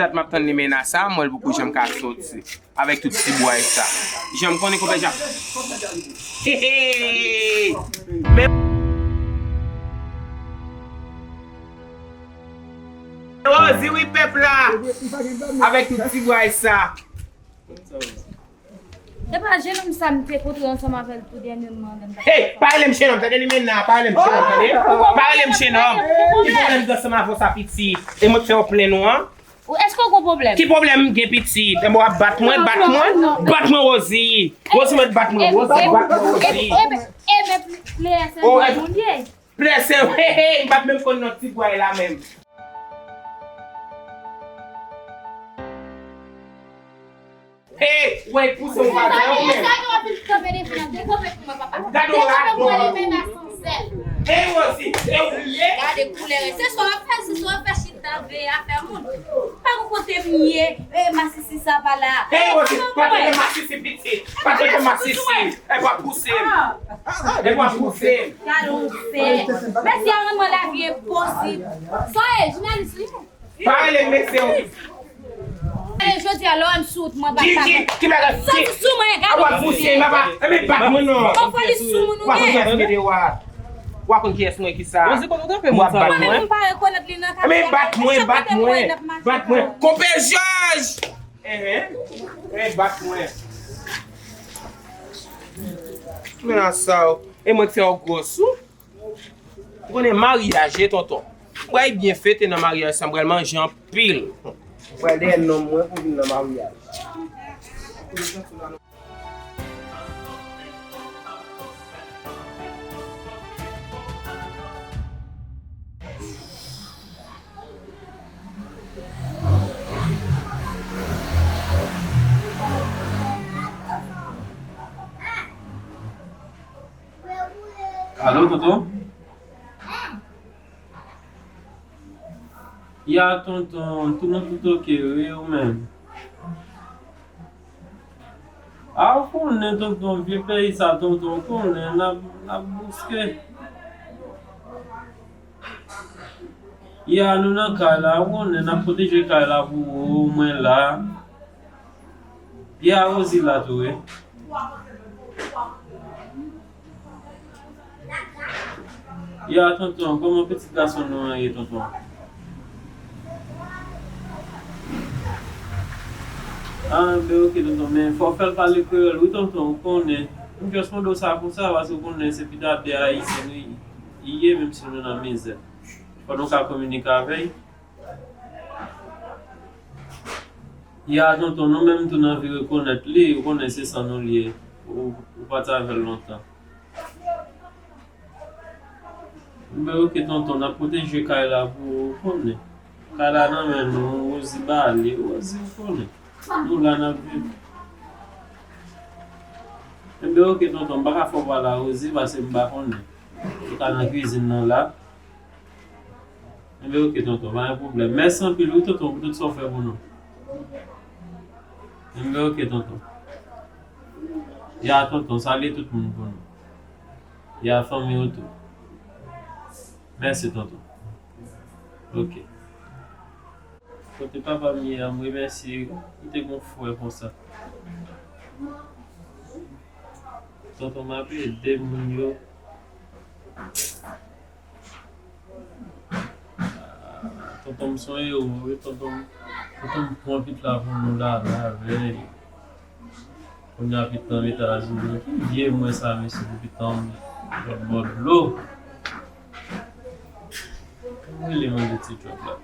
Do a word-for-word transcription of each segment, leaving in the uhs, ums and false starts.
Dat m ap tann limena sa, m wè l poko janm ka soti. Avèk tout ti bway sa. Jan m konnen konpè Jan. Hey, hey! Men Rosie wi pèp la. Avèk tout ti bway sa. Se pa jenòm sa m te kontre ansanm avè l tou dènyèman lè m t ap... Hey, pa rele m jenòm, tande limena, pa rele m jenòm, tande. Pa rele m jenòm. Ki pwoblèm m gen ansanm avè w sa pitit? E mwen k fè w plenn ou an? Ou, èske w gon pwoblèm? Ki pwoblèm m gen pitit? Enben w ap bat mwen, bat mwen, bat mwen Rosie. Rosie mèt bat mwen, Rosie bat mwen Rosie. Ebyen, ebyen, pleyè se moun ye. Pleyè se, hey, hey, m pa t menm konn non ti bway la menm. Hey, w ap pouse m pa fè ou menm. Gade w radòt. Hey, Rosie, se ou ye? Gade koulè, se sa w ap fè, se sa w ap fè, chita veye afè moun. Pa gon kote m ye, e masisi sa pa la. Hey, Rosie, pa trete masisi pitit. Pa trete masisi. E pa pouse m. E pa pouse m. Gade yon fè. Mèsi a mwen, mwen lavi enposib. Sa e, jounalis li. Pa rele m mesye. Ale, jodi a, lè w wè m sou wout mwen, pa... Ki, ki, ki bagay? Soti sou mwen, gade. A w ap pouse m, papa. Enben bat mwen non. Konn foli sou moun ou gen. W a konn kiyès mwen ki sa? W a konn kiyès mwen ki sa? Rosie, kote w kanpe moun sa? Mwen menm m pa rekonèt li nan katye a. Enben bat mwen, bat mwen. Bat mwen. Konpè Jòj! Enhen. Enben bat mwen. Men a sa w. E mwen ki fè w gwòs ou? Ou konnen maryaj ye, tonton. M pral byen fete nan maryaj sa, m pral manje anpil. M pral dèyè nonm mwen pou vin nan maryaj. Alo, tonton? Ya, tonton, tout moun tout oke, wi, ou menm? A, ou konnen, tonton, vye peyi sa, tonton, ou konnen, n ap, n ap bouske. Ya, nou nan kay la, ou konnen, n ap pwoteje kay la pou ou, mwen la. Ya, Rosie la tou, wi. Ya, tonton, kòman pitit gason nou an ye, tonton? A, ben, oke, tonton, men fò w fè l pale kreyòl, wi, tonton, ou konnen. M jis mande w sa konsa, paske ou konnen se pita de Ayisyen nou ye, menm si nou nan mizè. Fò nou ka kominike avè l. Ya, tonton, nou menm tou n anvi rekonèt li, ou konnen se san nou li ye. Ou, ou pa t avè l lontan. Enben, oke, tonton, n ap pwoteje kay la pou ou, ou konnen. Kay la nan men nou, Rosie ba li, Rosie, ou konnen. Nou la, n ap viv. Enben, oke, tonton, m pa ka fè w pale a Rosie, paske m pa konnen. Ou ka nan kwizin nan la. Enben, oke, tonton, pa gen pwoblèm. Mèsi anpil, wi, tonton, pou tout sa w fè pou nou. Enben, oke, tonton. Ya, tonton, salye tout moun pou nou. Ya, fanmi w tou. Mèsi, tonton. Oke. Kote papa m ye a, m remèsye li. Li te gon frè konsa. Tonton m ap ede moun yo. Tonton m se yon ewo, wi, tonton m, tonton m pran pitit la pou nou la, la, vèy. Kounye a pitit lan Etazini. Ki vye mwen sa, mesye, pou pitit lan lòt bò dlo. Mwen rele mande ti djòb la.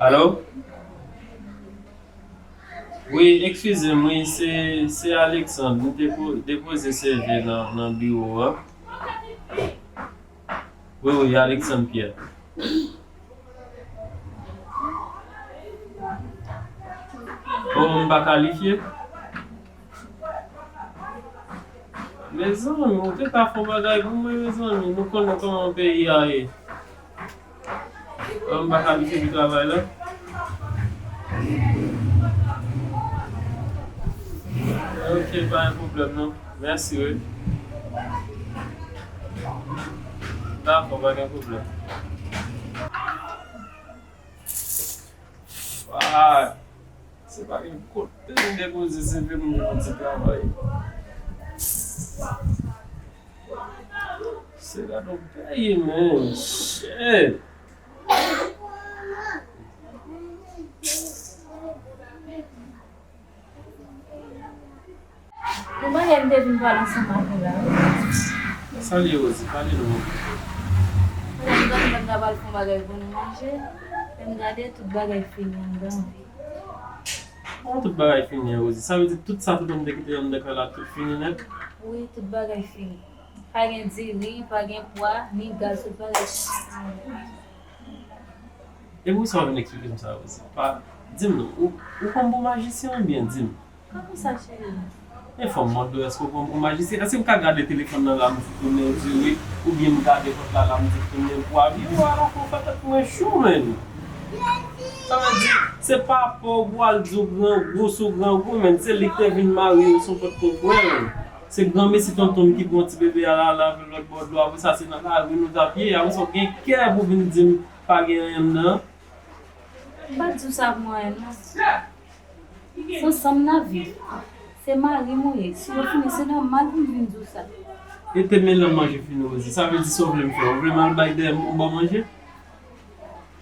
Alo? Wi, eskize m, wi, se, se Alexandre. M te po-, depoze C V nan, nan biwo a. Wi, wi, Alexandre Pierre. Oh, m pa kalifye? Mezanmi, ou te ka fè yon bagay pou mwen, mezanmi. Nou konnen kòman peyi a ye. Oh, m pa kalifye pou travay la? Ok, pa gen pwoblèm non. Mèsi wi. Dakò, pa gen pwoblèm. Wa, se pa gen kote m depoze C V m pou ti travay. Se la nou peye, men. Shit. Yon bagay m te vin pale ansanm ak ou la wi. Sa l ye, Rosie? Pale non. Pandan m t ap pral fè yon bagay pou nou manje, lè m gade, tout bagay fini anndan. Kòman tout bagay fini an, Rosie? Sa vle di tout sa tout moun te kite anndan kay la, tout fini nèt? Wi, tout bagay fini. Pa gen diri, pa gen pwa, ni gaz, tout bagay fini. Epi sa w vin eksplike m sa, Rosie? Pa, di m non, ou, ou pran m pou majisyen oubyen di m? Kòman sa, cheri? Enfòm mwen, èske w pran m pou majisyen? Èske m ka gade telefòn nan la, m di konbyen l dire, oubyen m gade kont la, la, m di konbyen l pwa? Vye wa, la fè w fè tèt mwen cho, menn. Sa vle di, se papa w pou al di w grangou sou grangou, menn. Se li ki te vin marye w sou pòt konkwè, menn. Se granmesi tonton m ki pran ti bebe a la, lave l lòt bò dlo, apre sa, se nan lari nou t ap ye, apre sa, w gen kè pou vin di m pa gen anyen anndan. M pa t di w sa pou anyen, non. Se ansanm n ap viv. Se mari m ou ye. Si yo fini, se nòmal pou m vin di w sa. E te men lè manje fini, Rosie. Sa vle di sa w vle m fè? Ou vle m al bay dèyè m pou m ba w manje?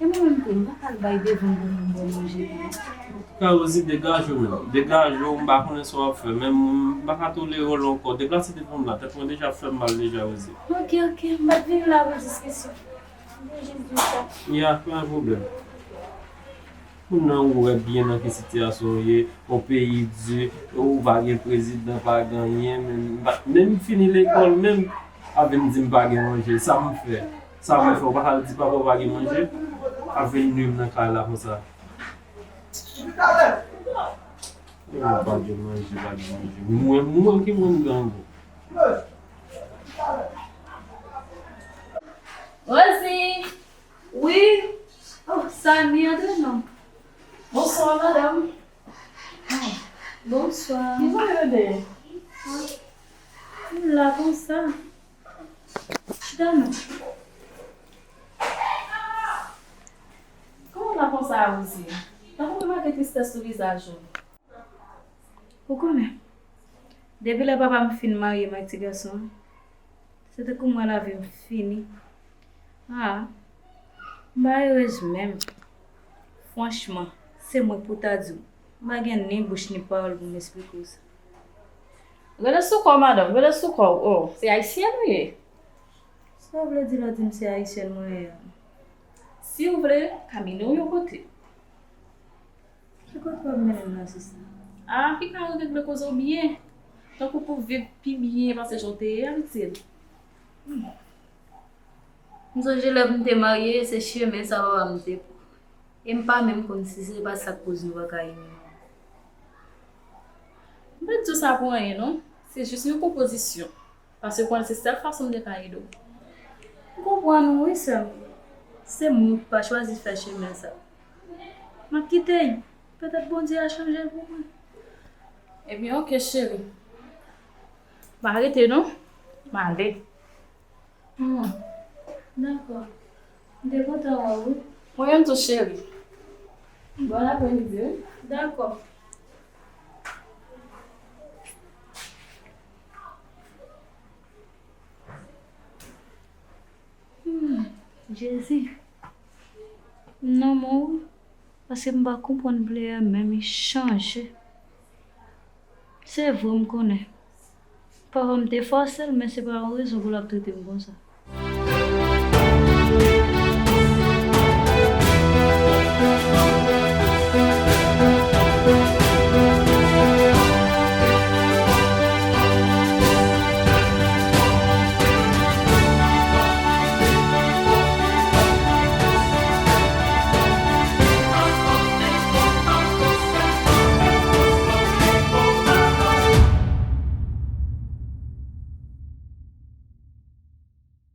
E mwen menm tou, m pa t al bay devan pou m ba w manje. Antouka, Rosie, degaje w menm. Degaje w, m pa konnen sa w ap fè. Men m pa ka tolere w la ankò. Deplase devan m la. Tèt mwen deja fè m mal deja, Rosie. Ok, ok. M pa t vini la pou diskisyon. M te jis di w sa. Ya, pa gen pwoblèm. Kounye a ou wè byen nan ki sitiyasyon w ye, yon peyi di, ou pa gen prezidan, pa gen anyen, menm, menm fini lekòl menm, ap vin di m pa gen manje, sa m fè? Sa mwen fè? Ou pa ka al di papa w pa gen manje? Ap vin nwi m nan kay la konsa. Ou pa gen manje, pa gen manje. Mwen, mwen ki moun grangou. Rosie! Wi. Oh, Samy, antre non. Bonswa, madanm. Oh, bonswa. Kijan w ye? M la konsa. Chita non. Kòman w la konsa, Rosie? Tankou m remake tristès sou vizaj ou. Ou konnen, depi lè papa m fin marye m ak ti gason an, se tankou m wè lavi m fini. A, m pa erez menm. Franchman, se mwen pou ta di w, m pa gen ni bouch ni pawòl pou m esplike w sa. Rele sou kò w, madanm, rele sou kò w. Oh, se ayisyèn ou ye? Sa w vle di lè w di m se ayisyèn mwen ye a? Si w vle, ka mennen w yon kote. Ki kote w ap mennen m nan, sista? A, ki ka regle koze w byen. Tankou pou viv pi byen pase jan w te ye a, pitit. Hmm. M sonje lè m te marye, se chemen sa papa m te pran. E m pa menm konn si se pa sa k koz nou pa ka ede nou. M pa t di w sa pou anyen, non. Se jis yon pwopozisyon. Paske w konnen se sèl fason m te ka ede w. M konprann ou wi, sè m. Se mwen ki pa chwazi fè chemen sa. M ap kite l. Petèt Bondye a chanje l pou mwen. Ebyen, oke, cheri. M pa rete, non. M ale. Hmm. Dakò. M te kontan wè w wi. Mwen menm tou, cheri. Bon apremidi wi. Dakò. Hmm, Jezi. Non, mwen wi. Paske m pa konprann player menm, li chanje. Se vre, m konnen papa m te fòse l, men se pa yon rezon pou l ap trete m konsa.